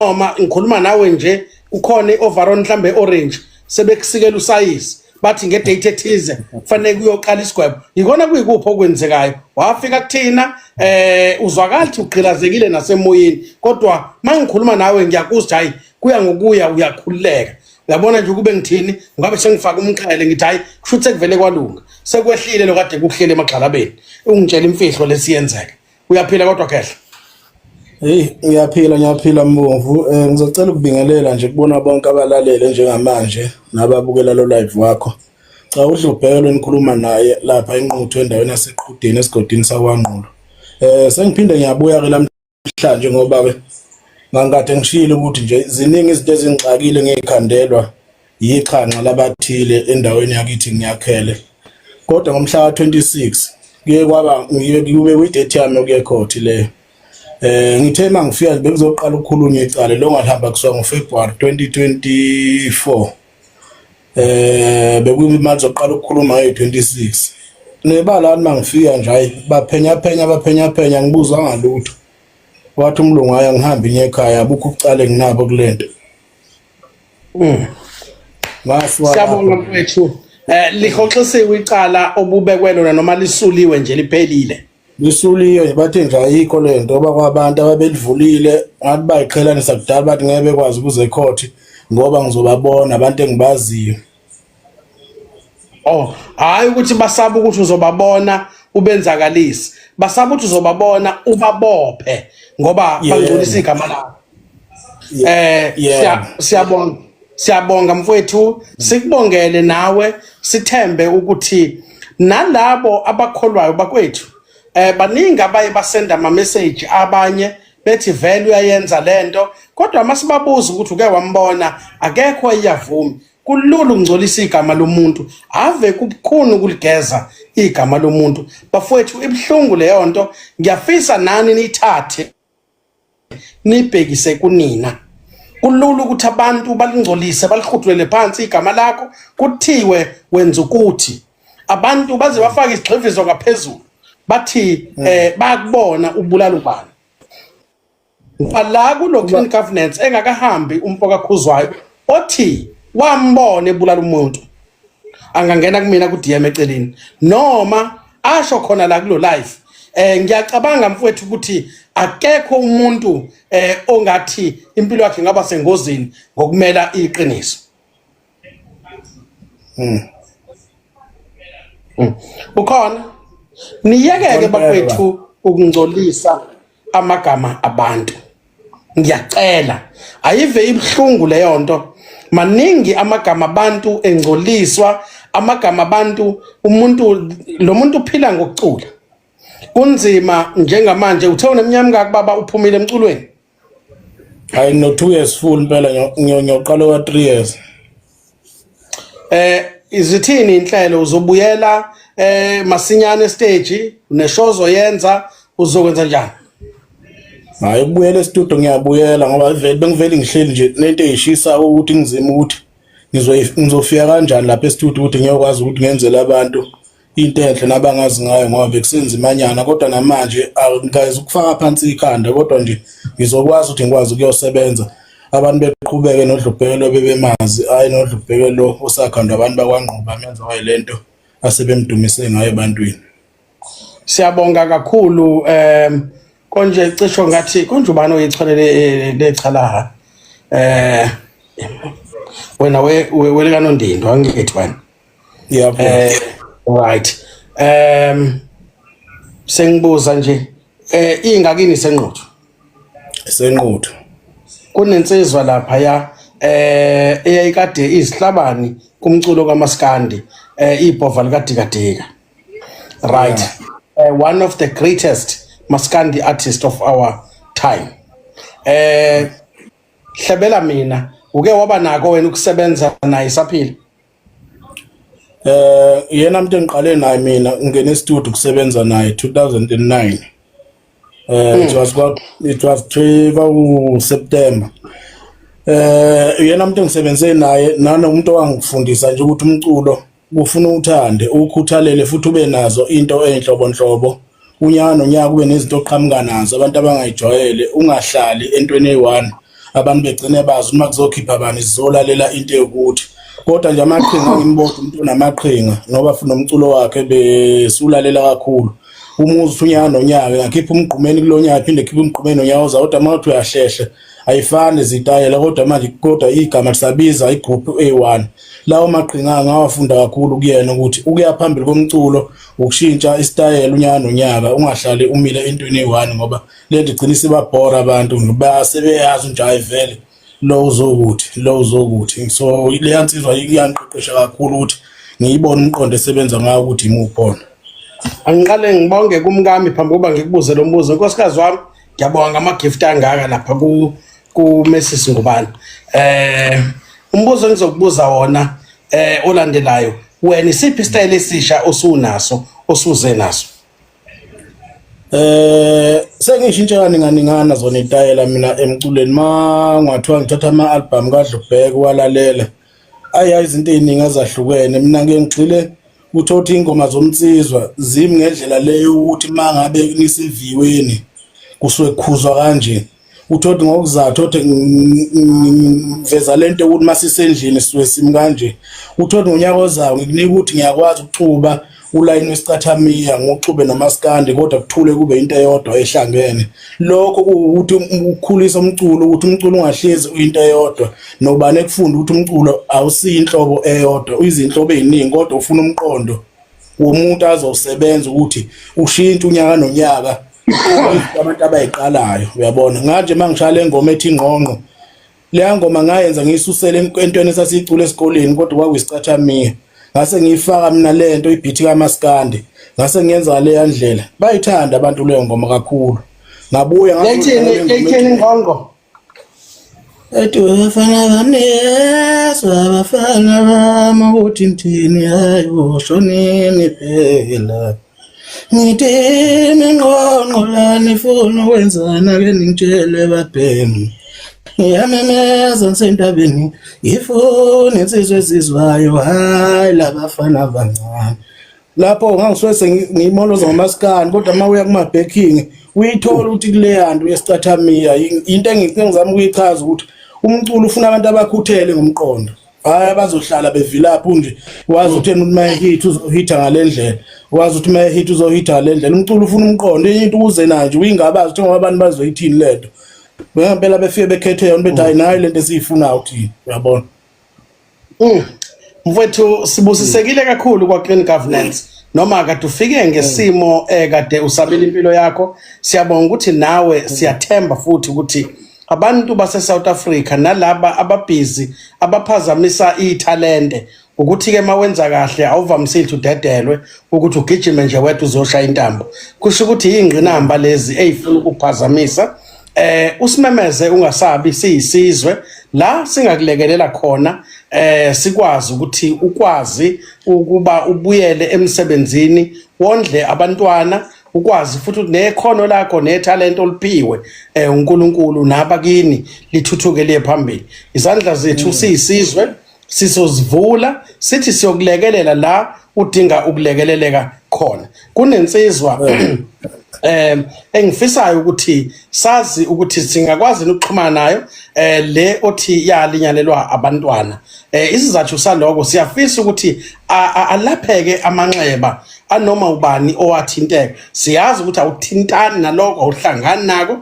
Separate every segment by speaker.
Speaker 1: Noma ngikhuluma nawe nje kukhona i-overall mhlambe orange sebekusikela usayizi, bathi ngedate ethize kufanele kuyoqala isigwebo. Yikona kuyikuphi okwenzekayo? Wafika kuthina uzwakala ukuthi ugqilazekile nasemoyeni, kodwa mangikhuluma nawe ngiyakuzwa, hayi, kuya ngokuya uyakhululeka. Uyabona nje, ukube ngithini, ngabe sengifaka umqhele, ngithi hayi, kusho ukuthi sekuvele kwalunga, sekwehlile lokade kuhlele emagxalabeni. Ungitshela imfihlo lesiyenzeka. Uyaphila kodwa, khehla?
Speaker 2: Hey, ngiyaphila, ngiyaphila Mbomvu. Ngizocela ukubingelela nje kubona bonke abalalele njengamanje nababukela lo live wakho. Cha, uDlubheke nikhuluma naye lapha eNquthu, endaweni yaseQhudeni, esigodini sakwaNgqulo. Sengiphinde ngiyabuya ke namhlanje ngoba ke ngangikade ngishilo ukuthi nje ziningi izinto ezingixakile, ngikhandelwa yixhanxa labathile endaweni yakithi ngiyakhele. Kodwa ngomhla ka26 kuye kwaba ngiye kube kwi-date yami yokuya ecourt leyo. Ngithe mangifika bekuzoqala ukukhulunywa icala lo ngalihamba kusuka ngoFebruary 2024. Bekuyimali zoqala ukukhuluma nge-26. Nebala mangifika nje, hayi, baphenya phenya, baphenya phenya, ngibuzwa ngalutho. Wathi umlungu, "Hayi, angihambi ngiye ekhaya, abukho ubucala nginabo kulento." Ngasuka
Speaker 1: Siyabonga
Speaker 2: lapho.
Speaker 1: mfowethu. Lihoxisiwe icala obubekwe lona noma lisuliwe nje, liphelile?
Speaker 2: Lisuliwe nje, bathi nje ayikho lento ngoba kwabantu ababelivulile ngathi bayiqhelanisa kudala, bathi ngeke bekwazi ukuze ecourt ngoba ngizobabona abantu engibaziyo.
Speaker 1: Oh, hayi ukuthi basaba ukuthi uzobabona ubenzakalise, basaba ukuthi uzobabona ubabophe ngoba bangcolisa igama lakho. Siyabonga, siyabonga mfowethu, sikubongele nawe, sithembe ukuthi nalabo abakholwayo bakwethu, baningi abaye basenda ama message, abanye bethi vele uyayenza lento, kodwa masibabuza ukuthi uke wambona, akekho iyavuma. Kulula ukungcolisa igama lomuntu, ave kubukhuni ukuligeza igama lomuntu bafowethu, ibuhlungu leyo nto. Ngiyafisa nani niyithathe nibhekise kunina. Kulula ukuthi abantu balingcolise, balihudulele phansi igama lakho, kuthiwe wenza ukuthi abantu baze bafake isigxivizo ngaphezulu, bathi bayakubona ubulala ubani. Ngoba la kulo clean governance engakahambi umfo kaKhuzwayo othi wambona ebulala umuntu, angangena kumina ku DM eceleni noma asho khona la kulo live. Ngiyacabanga mfowethu ukuthi akekho umuntu ongathi impilo yakhe ingaba sengozini ngokumela iqiniso. Ukhona niyekeke bakwethu ukungcolisa amagama abantu, ngiyacela, ayive ibuhlungu leyo nto. Maningi amagama abantu engcoliswa, amagama abantu. Umuntu lo muntu uphila ngokucula, kunzima njengamanje. Uthe uneminyaka mingaki baba uphumile emculweni?
Speaker 2: Hayi, no 2 years full impela, ngiyoqala wa 3 years.
Speaker 1: Izithini inhlelo? Uzobuyela masinyane stage neshow ozoyenza? Uzokwenza njani?
Speaker 2: Hayi, ukubuyela e-studio ngiyabuyela ngoba vele bengivele ngihleli nje nento eyishisa ukuthi ngizima ukuthi ngizofika kanjani lapha e-studio ukuthi ngiyokwazi ukuthi ngenzele abantu into enhle nabangazi ngayo, ngoba bekusenzimanyana. Kodwa namanje angikazi ukufaka phansi ikhanda, kodwa nje ngizokwazi ukuthi ngikwazi ukuyosebenza, abantu beqhubeke noDlubheke bebemazi, hayi noDlubheke lo osakhandwa abantu bakwaNgquba menza wayilento asebemdumise ngayo ebantwini.
Speaker 1: Siyabonga kakhulu. Konje cisho ngathi konje ubani oyicholele lechalaha? Wena welikanondindo, angithi wena?
Speaker 2: Yebo.
Speaker 1: Right, sengibuza nje, ingakini senquthu?
Speaker 2: Senquthu.
Speaker 1: Kunensizwa lapha ya eyayikade izihlabani kumculo kaMaskandi, ibhova likaDikadika, right? One of the greatest maskandi artist of our time. Hlebela mina, uke waba nako wena ukusebenza naye saphila?
Speaker 2: Yena umuntu engiqale naye mina ngene e-studio kusebenza naye 2009. It was 3 September. Yena umuntu engisebenze naye nanomuntu owangifundisa nje ukuthi umculo kufuna uthande, ukhuthalele futhi ube nazo into enhlobonhlobo. Unyaka nonyaka kube nezinto oqhamuka nazo abantu abangayijwayele, ungahlali entweni eyi-one. Abantu begcine bazi uma kuzokhipha bani sizolalela into ewukuthi. Kodwa nje amaqhinga ngimbodwa umuntu onamaqhinga ngoba futhi nomculo wakhe besulalela kakhulu. Umuzi unyaka nonyaka ngakhipha umgqumeni kulonyaka phinde khipha umgqumeni nonyaka ozayo kodwa uma uthi uyahlehla ayifani izitayela kodwa manje kodwa igama lisabiza igroup A1. Lawo maqhinga ngawafunda kakhulu kuyena ukuthi ukuya phambili komculo ukushintsha isitayela unyaka nonyaka ungahlali umile entweni eyi-one ngoba le nto igcina isibabhora abantu basebeyazi nje hayi vele lo uzokuthi lo uzokuthi. So leya nsizwa iyangiqeqesha kakhulu ukuthi ngiyibone umqondo esebenza ngawo ukuthi imuphi wona.
Speaker 1: Angiqale ngibonge kumkami phambi kokuba ngikubuze lo mbuzo. Nkosikazi wami, ngiyabonga ngama-gift angaka lapha ku Mrs Ngubane. Umbuzo engizokubuza wona olandelayo, wena isiphi isitayela esisha osunaso osuze naso?
Speaker 2: Sengishintshe kaninganingana zona itayela mina emculweni ma ngathiwa ngithatha ama-album kaDlubheke walalela ayi hayi izinto ey'ningi ezahlukene. Mina ngike ngigxile ukuthi othi iy'ngoma zomnsizwa zimi ngendlela leyo ukuthi uma ngabe niseviweni kusuke kukhuzwa kanje uthoti ngokuzathu othi ngiveza lento ukuthi masisendlini sisuke simi kanje. Uthoti ngonyaka ozayo ngikunika ukuthi ngiyakwazi ukuxuba ulayini wesicathamiya ngoxube nomaskandi kodwa kuthule kube into eyodwa ehlangene. Lokho kuwukuthi ukukhulisa umculo ukuthi umculo ungahlezi uyinto eyodwa nobani ekufunda ukuthi umculo awusiyo inhlobo eyodwa uyizinhlobo eziningi kodwa ufuna umqondo womuntu azosebenza ukuthi ushintshe unyaka nonyaka abantu abayiqalayo. Uyabona nganje mangishaya le ngoma ethi ingqongqo, leya ngoma ngayenza ngiyisusele entweni esasiyicula esikoleni kodwa kwakuyisicathamiya, ngase ngiyifaka mina lento ibhithi kaMaskandi ngase ngiyenza leya ndlela, bayithanda abantu leyo ngoma kakhulu. Ngabuya
Speaker 1: Yayithini ingqongqo?
Speaker 2: Ethi abafana bami yezwa abafana bami ukuthi ngithini, hayi ushonini phela. Ngithini ngqongqo la nifuna ukwenzana ke ningitshele babhemi. Ngiyamemeza ngisentabeni ngifuna insizwa ezizwayo hayi labafana abancane. Lapho ngangisuke sengiyimoloza ngomaskandi kodwa uma uya kuma-backing uyithola ukuthi kuleya nto yesicathamiya into engizama ukuyichaza ukuthi umculo ufuna abantu abakhuthele ngomqondo, hhayi abazohlala bevilapha nje wazi ukuthi yena uma ehit uzohitha ngale ndlela, wazi ukuthi uma ehit uzohitha ngale ndlela. Umculo ufuna umqondo, enye into uze nayo nje uyingabazi ukuthi ngoba abantu bazoyithini le nto. Ngempela befike bekhethe yona bethi hayi nayo lento esiyifunayo thina, uyabona.
Speaker 1: Mfowethu sibusisekile kakhulu kwa Clean Governance noma kade ufike ngesimo kade usabela impilo yakho. Siyabonga ukuthi nawe siyathemba futhi ukuthi abantu base South Africa nalaba ababhizi abaphazamisa ithalente ukuthi ke mawenza kahle awuvamisile udedelwe ukuthi ugijime nje wedwa uzoshaya intambo, kusho ukuthi ingqinamba lezi ezifuna ukuphazamisa. Usimemeze ungasabi, siyisizwe la singakulekelela khona sikwazi ukuthi ukwazi ukuba ubuyele emsebenzini wondle abantwana, ukwazi futhi ukuthi nekhono lakho nethalente oliphiwe uNkulunkulu nabakini lithuthuke liye phambili. Izandla zethu siyisizwe sizozivula sithi siyokulekelela la udinga ukulekeleleka khona. Kunensizwa engifisayo ukuthi sazi ukuthi singakwazi ukuxhumana nayo le othi yalinyalelwa abantwana. Isizathu saloko siyafisa ukuthi alapheke amanxeba anoma ubani owathinteka. Siyazi ukuthi awuthintani naloko, awuhlangani nako,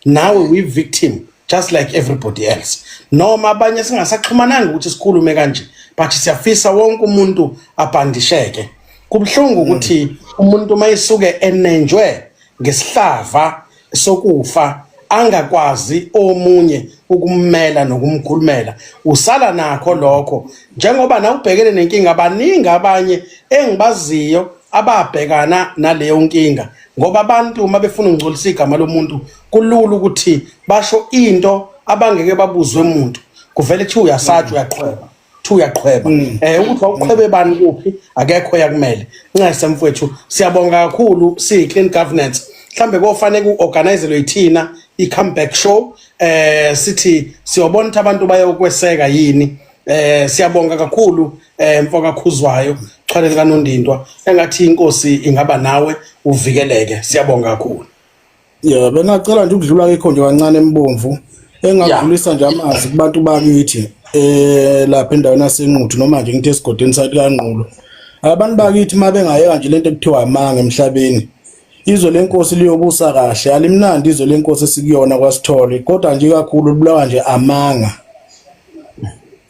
Speaker 1: nawe uyi victim just like everybody else, noma abanye singasaxhumananga ukuthi sikhulume kanje, but siyafisa wonke umuntu abhandisheke. Kubuhlungu ukuthi umuntu mayisuke enenjwe ngesihlava sokufa angakwazi omunye ukummela nokumkhulumela, usala nakho lokho njengoba na ubhekene nenkinga. Baningi abanye engibaziyo ababhekana naleyo nkinga, ngoba abantu uma befuna ukungcolisa igama lomuntu kulula ukuthi basho into abangeke babuzwe umuntu, kuvele kuthiwa uyasatshwa, uyaqhweba, kuthiwa uyaqhweba. Ukuthi wawuqhwebe bani kuphi akekho yakumele. Ncese mfowethu, siyabonga kakhulu siyi Clean Governance. Mhlambe kofanele kuorganizelwe yithina i-comeback show, sithi siyobona ukuthi abantu bayokweseka yini. Siyabonga kakhulu mfoka Khuzwayo, Chwane kaNondindwa, engathi inkosi ingaba nawe uvikeleke. Siyabonga kakhulu.
Speaker 2: Ya, bengacela nje ukudlula kekho nje kancane embomvu. Engakudlulisa nje amazwi kubantu bakithi lapha endaweni yaseNquthu noma nje ngithi esigodini sathi kaNgqulo. Abantu bakithi uma bengayeka nje lento ekuthiwa amanga emhlabeni, izwe lenkosi liyobusa kahle. Alimnandi izwe lenkosi esikuyona kwaSithole, kodwa nje kakhulu libulawa nje amanga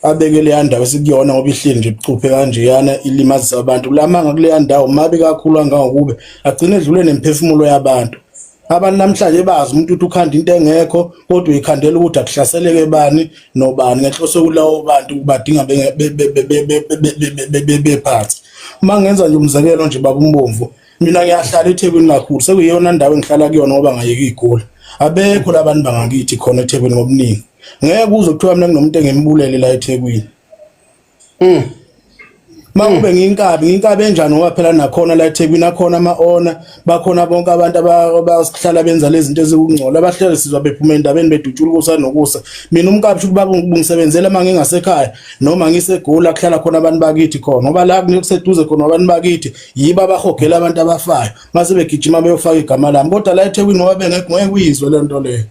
Speaker 2: abeke leya ndawo esikuyona, ngoba ihleli nje bucuphe kanjeyana ilimazisa abantu. Lamanga kuleya ndawo mabi kakhulu kangangokube agcine edlule nemphefumulo yabantu. Abantu namhlanje bazi umuntu ukuthi ukhanda into engekho, kodwa uyikhandela ukuthi akuhlaseleke bani nobani ngenhloso kulawo bantu badinga bephansi. Uma ngenza nje umzekelo nje baba uMbomvu, mina ngiyahlala eThekwini kakhulu, sekuyiyona ndawo engihlala kuyona ngoba ngayeka igula. Abekho labantu bangakithi khona eThekwini ngobuningi, ngeke uze kuthiwa mina kunomuntu engimbulele la eThekwini. Makube ngiyinkabi, ngiyinkabi enjani? Ngoba phela nakhona la eThekwini akhona ama-owner, bakhona bonke abantu abasihlala benza lezi zinto ezikungcola, abahlele sizwa bephuma endabeni bedutshula ukusa nokusa. Mina umkabi shuthi baba bungisebenzela uma ngingasekhaya noma ngisegula, kuhlala khona abantu bakithi khona, ngoba la kuseduze khona abantu bakithi yibo abahogela abantu abafayo, mase begijima beyofaka igama lami. Kodwa la eThekwini ngoba bengekho, ngeke uyizwe le nto leyo.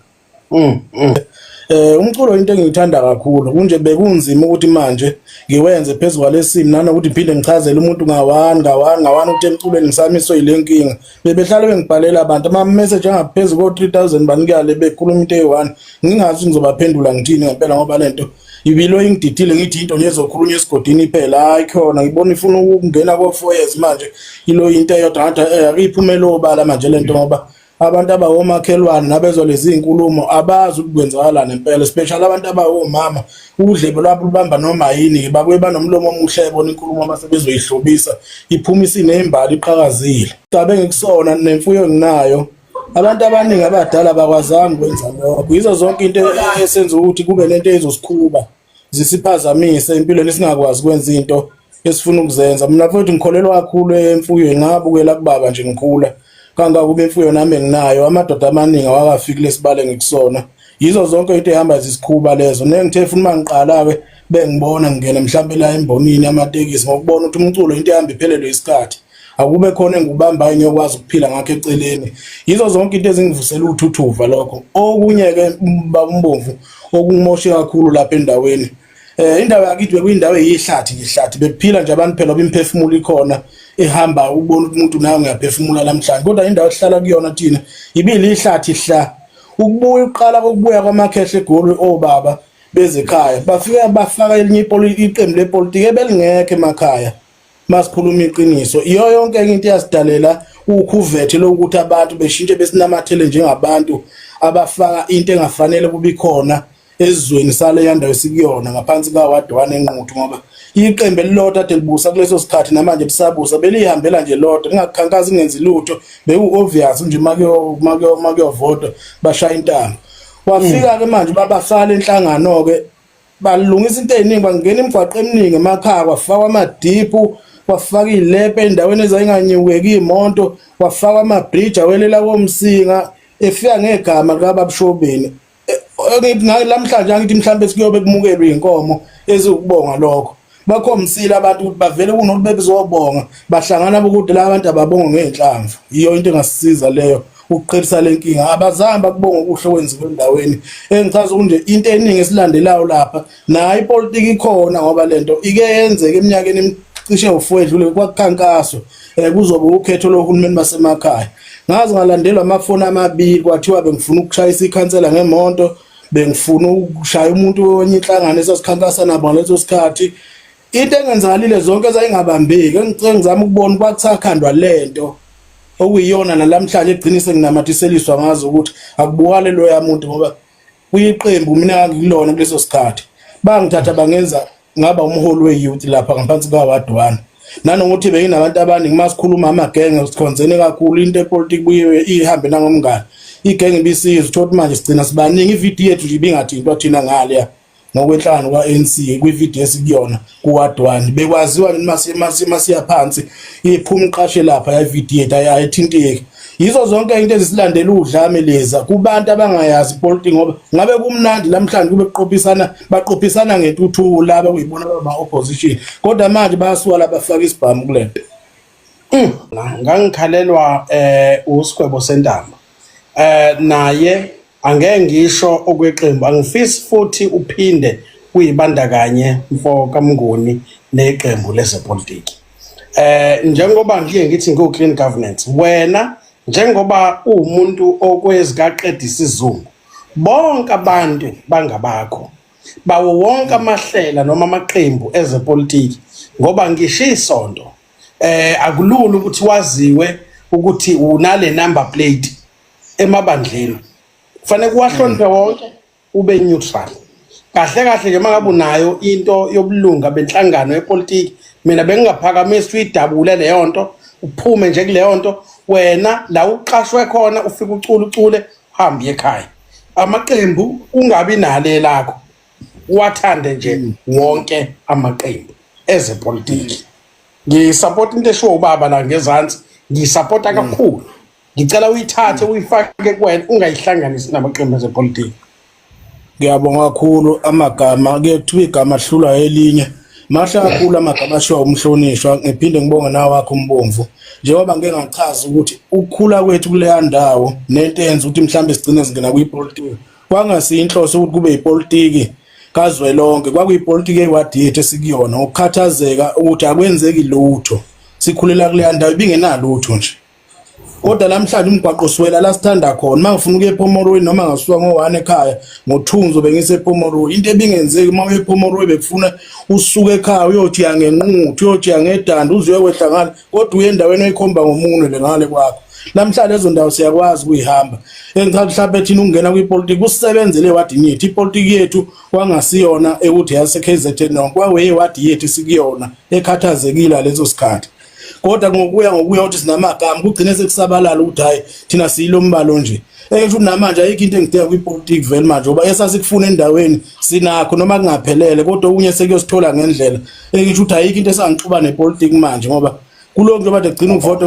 Speaker 2: Umculo into engiyithanda kakhulu, kunje bekunzima ukuthi manje ngiwenze phezu kwalesimo, nanokuthi ngiphinde ngichazele umuntu ngawani ngawani ngawani ukuthi emculweni ngisamiswe yile nkinga. Bebehlale bengibhalela abantu ama message angaphezulu ko 3000 banikale bekhuluma into eyi-1, ngingazi ngizobaphendula ngithini ngempela, ngoba lento ibilo ingididile. Ngithi into nje ezokhulunywa esigodini iphela, hayi khona ngibona ifuna ukungena ko 4 years manje, ilo into eyodwa ngathi akuyiphumela obala manje lento, ngoba abantu abawomakhelwane nabezwa lezi inkulumo abazi ukuthi kwenzakalani ngempela, especially abantu abawomama, udlebe lwabo lubamba noma yini, babuye banomlomo omuhle, ebona inkulumo mase bezoyihlobisa iphuma isinembali iqhakazile. Cabe ngikusona nemfuyo enginayo, abantu abaningi abadala bakwazanga ukwenza lokho. Yizo zonke into esenza ukuthi kube nento ezosikhuba zisiphazamise empilweni, singakwazi ukwenza into esifuna ukuzenza. Mina mfowethu ngikholelwa kakhulu emfuyweni, ngabukela kubaba nje ngikhula kangakuba imfuyo nami enginayo, amadoda amaningi awakafiki lesibale ngikusona. Yizo zonke into ehamba zisikhuba lezo. Nengithe funa uma ngiqala-ke bengibona ngingena mhlampe la embonini yamatekisi, ngokubona ukuthi umculo into ehamba iphelelwe isikhathi, akube khona engikubambayo ngiyokwazi ukuphila ngakho eceleni. Yizo zonke into ezingivusela uthuthuva lokho. Okunye-ke baba uMbomvu, okumoshe kakhulu lapha endaweni, indawo yakithi bekuyindawo eyihlathi nje, ihlathi bekuphila nje abantu phela, imphefumulo ikhona ehamba, ubona ukuthi umuntu nawe ngiyaphefumula namhlanje. Kodwa indawo esihlala kuyona thina ibilihlathi hla. Ukubuya uqala kokubuya kwamakhehle eGoli, obaba bezekhaya bafika bafaka elinye iqembu lepolitiki ebelingekho emakhaya. Masikhuluma iqiniso, iyo yonke enye into eyasidalela ukhuvethe lokuthi abantu beshintshe besinamathele njengabantu abafaka into engafanele kuba ikhona ezweni saleya ndawo esikuyona ngaphansi kaWard 1 eNquthu, ngoba iqembu elilodwa ade libusa kuleso sikhathi namanje lisabusa belihambela nje lodwa, lingakhankasi, kungenzi lutho. Beku-obvious nje makuyovotwa bashaya intambo. Wafika-ke manje babasala inhlangano-ke, balungisa into ey'ningi, bangena imigwaqo eminingi emakhaya, kwafakwa amadiphu, kwafaka iy'lepe endaweni ezayinganyukeki iy'moto, kwafakwa amabhriji awelela koMsinga efika ngegama likabab'Shobeni. Ngithi namhlanje angithi mhlambe sikuyobe kumukelwe inkomo eziwukubonga lokho, bakhombisile abantu ukuthi bavele kunokuthi bebezobonga, bahlangana bokude la abantu ababonga ngey'nhlamvu. Yiyo into engasisiza leyo ukuqhelisa le nkinga. Abazange bakubonga okuhle okwenziwe endaweni. Engichaza ukuthi nje into eningi esilandelayo lapha nayo ipolitiki ikhona, ngoba lento ike yenzeka eminyakeni cishe u-4 edlule, kwakukhankaswa kuzobe ukhetho lohulumeni basemakhaya. Ngaze ngalandelwa amafoni amabili, kwathiwa bengifuna ukushayisa ikhansela ngemoto, bengifuna ukushaya umuntu wenye inhlangano esasikhankasa nabo ngaleso sikhathi. Into engenzakalile zonke ezayingabambeki, engicela ngizama ukubona kwakusakhandwa lento okuyiyona nalamhlanje egcine senginamathiseliswa ngazo ukuthi akubukale loya muntu, ngoba kuyiqembu mina ngikulona kuleso sikhathi bangithatha bangenza ngaba umholi we-youth lapha ngaphansi ka-ward 1, nanokuthi benginabantu abaningi. Masikhuluma amagenge sikhonzene kakhulu, into epolitiki buye ihambe nangomngane, igenge ibisiza uthola ukuthi manje sigcina sibaningi, i-VD yethu nje ibingathintwa thina ngaleya ngokwenhlangano ka-ANC kwi-VD esikuyona ku-ward 1. Bekwaziwa masiya phansi iphuma iqashe lapha ya-VD yethu ayithinteki. Yizo zonke into ezisilandela udlame leza kubantu abangayazi ipolitiki, ngoba ngabe kumnandi namhlanje kube kuqophisana, baqophisana ngentuthuko laba kuyibona baba opposition, kodwa manje bayasuka labafaka isibhamu kulento.
Speaker 1: Ngangikhalelwa uSigwebo Sentamba. Naye Angeke ngisho okweqembu, angifisi futhi uphinde uyibandakanye mfo kaMnguni neqembu lezepolitiki. Njengoba ngiye ngithi ngiwu clean governance, wena njengoba uwumuntu okwezikaqeda isizungu, bonke abantu bangabakho bawo wonke amahlela noma amaqembu ezepolitiki, ngoba ngisho isonto akulula ukuthi waziwe ukuthi unale number plate emabandleni, kufanele kuwahloniphe wonke, ube neutral. Kahle kahle nje mangabe unayo into yobulunga benhlangano yepolitiki, mina bengingaphakamisa uyidabule leyo nto, uphume nje kuleyo nto. Wena la uqashwe khona ufike ucule ucule, uhambe ekhaya. Amaqembu ungabi nale lakho, uwathande nje wonke amaqembu ezepolitiki. Ngisupport into eshiwo ubaba la ngezansi, ngiyisupporta kakhulu. Ngicela uyithathe uyifake kuwena, ungayihlanganisi namaqembu ezepolitiki.
Speaker 2: Ngiyabonga kakhulu. Amagama kuye kuthiwa igama hlulwa elinye. Mahle kakhulu amagama ashiwa umhlonishwa. Ngiphinde ngibonge nawe wakho umbomvu, njengoba ngike ngachaza ukuthi ukukhula kwethu kuleya ndawo nento eyenza ukuthi mhlambe sigcine singena kwipolitiki, kwangasiyo inhloso ukuthi kube ipolitiki kazwelonke, kwakuyipolitiki ewadi yethu esikuyona, ngokukhathazeka ukuthi akwenzeki lutho. Sikhulela kuleya ndawo ibingenalutho nje, kodwa namhlanje umgwaqo siwela la sithanda khona. Uma ngifuna ukuya ePomoroy, noma ngasuka ngo-1 ekhaya, ngo-2 ngizobe ngisePomoroy, into ebingenzeki. Uma uye ePomoroy bekufuna usuke ekhaya uyothi ya ngenquthu, uyothi ya ngedanda, uze uyokwehla ngale, kodwa uye endaweni oyikhomba ngomunwe le ngale kwakho. Namhlanje lezo ndawo siyakwazi ukuyihamba. Engichaza mhlawumbe thina ukungena kwipolitiki kusebenzele ewadini yethu. Ipolitiki yethu kwangasiyona ekuthi yase-KZN nonke, kwaweyewadi yethu esikuyona ekhathazekile leso sikhathi. Kodwa ngokuya ngokuya ukuthi sinamagama, kugcine sekusabalala ukuthi hayi, thina siyilo mbalo nje. Engisho ukuthi namanje ayikho into engidinga kwipolitiki vele manje, ngoba esasikufuna endaweni sinakho, noma kungaphelele, kodwa okunye sekuyosithola ngendlela. Engisho ukuthi ayikho into esangixuba nepolitiki manje, ngoba kulokhu njengoba gcina ukuvota,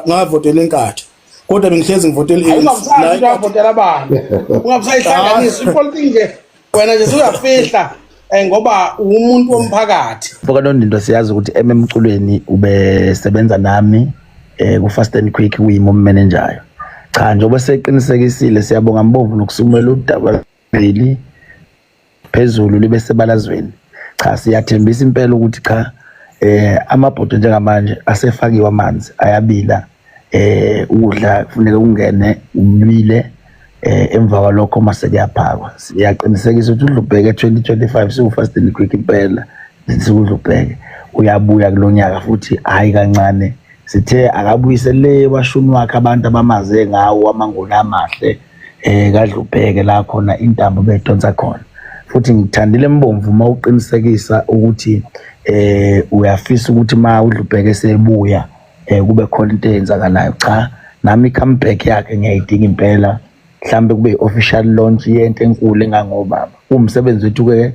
Speaker 2: ngavotela iNkatha, kodwa bengihlezi ngivotela i-ANC.
Speaker 1: Ungabusazi uyavotela abantu, ungabusayihlanganisa ipolitiki nje, wena nje suyafihla ngoba umuntu womphakathi.
Speaker 3: Mfoka Nondindo, siyazi ukuthi ememculweni ubesebenza nami ku Fast and Quick, kuyimi ummanager. Cha, njengoba seqinisekisile, siyabonga Mbomvu nokusumela udaba leli phezulu libe sebalazweni. Cha, siyathembisa impela ukuthi cha, amabhodo njengamanje asefakiwe amanzi, ayabila, ukudla kufuneka kungene ubile, emva kwalokho mase kuyaphakwa. Siyaqinisekisa ukuthi uDlubheke 2025 siwu Fast and Quick impela, sithi uDlubheke uyabuya kulonyaka futhi, hayi kancane. Sithe akabuyise le washuni wakhe abantu abamaze ngawo, amanguni amahle kaDlubheke, la khona intambo bedonsa khona. Futhi ngithandile Mbomvu uma uqinisekisa ukuthi uyafisa ukuthi ma uDlubheke sebuya kube khona into eyenzakalayo. Cha, nami i-comeback yakhe ngiyayidinga impela, mhlambe kube i-official launch yento enkulu engangobaba. Kuwumsebenzi wethu ke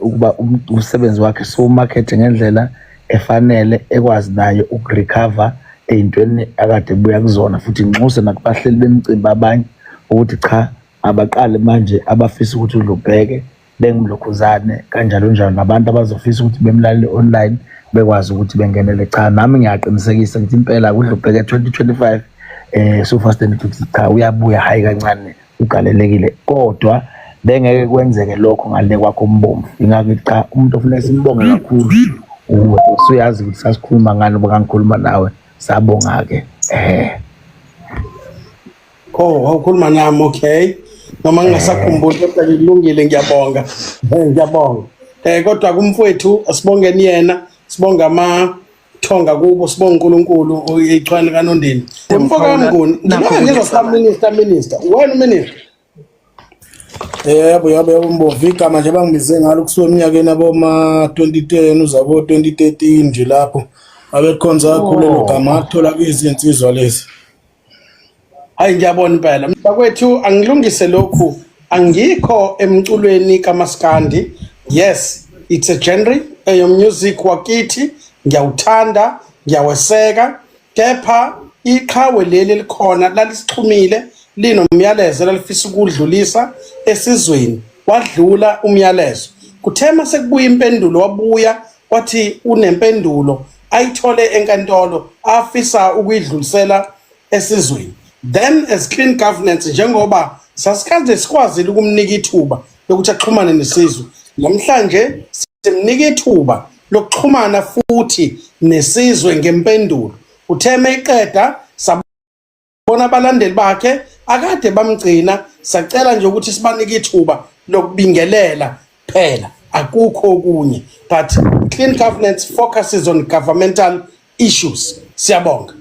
Speaker 3: ukuba umsebenzi wakhe siwumakethe ngendlela efanele, ekwazi naye ukurecover ey'ntweni akade ebuya kuzona. Futhi nginxuse nakubahleli bemicimbi abanye ukuthi cha, abaqale manje abafisa ukuthi uDlubheke bengumlokhuzane kanjalo njalo, nabantu abazofisa ukuthi bemlalele online bekwazi ukuthi bengenele. Cha, nami ngiyaqinisekisa ukuthi impela kuDlubheke 2025 so Fast and Quick, cha, uyabuya, hayi kancane, ugalelekile, kodwa bengeke kwenzeke lokho ngale kwakho umbomvu. Ingakho cha, umuntu ofuneka simbonge kakhulu uwe. Usuyazi ukuthi sasikhuluma ngani ngoba ngikhuluma nawe. Sabonga-ke.
Speaker 1: Oh, wawukhuluma nami, okay. Noma ngingasakhumbuli, kodwa kulungile, ngiyabonga. Ngiyabonga. Kodwa kumfowethu asibongeni yena, sibonga amathonga kubo, sibonga uNkulunkulu ichwane kaNondini. Mfo kaMnguni, njengoba ngizwa sa minister minister, wena minister.
Speaker 2: Yebo, Mbomvu, igama nje bangibize ngalo kusuka eminyakeni aboma 2010 uzabo 2013 nje, lapho abekhonza kakhulu lelo gama, ngathola kuyizinsizwa lezi.
Speaker 1: Hayi, ngiyabona impela. Bakwethu, angilungise lokhu, angikho emculweni kaMaskandi. Yes, it's a genre eyo music wakithi, ngiyawuthanda, ngiyaweseka, kepha iqhawe leli elikhona lalisixhumile linomyalezo lalifisa ukudlulisa esizweni, wadlula umyalezo. Kuthe mase kubuya impendulo, wabuya wathi unempendulo ayithole enkantolo afisa ukuyidlulisela esizweni. Then as clean governance, njengoba Sasikaze sikwazile ukumnika ithuba lokuthi axhumane nesizwe. Namhlanje simnika ithuba lokuxhumana futhi nesizwe ngempendulo. Uthe meyiqeda bona abalandeli bakhe akade bamgcina, sacela nje ukuthi sibanike ithuba lokubingelela phela, akukho okunye. But clean governance focuses on governmental issues. Siyabonga.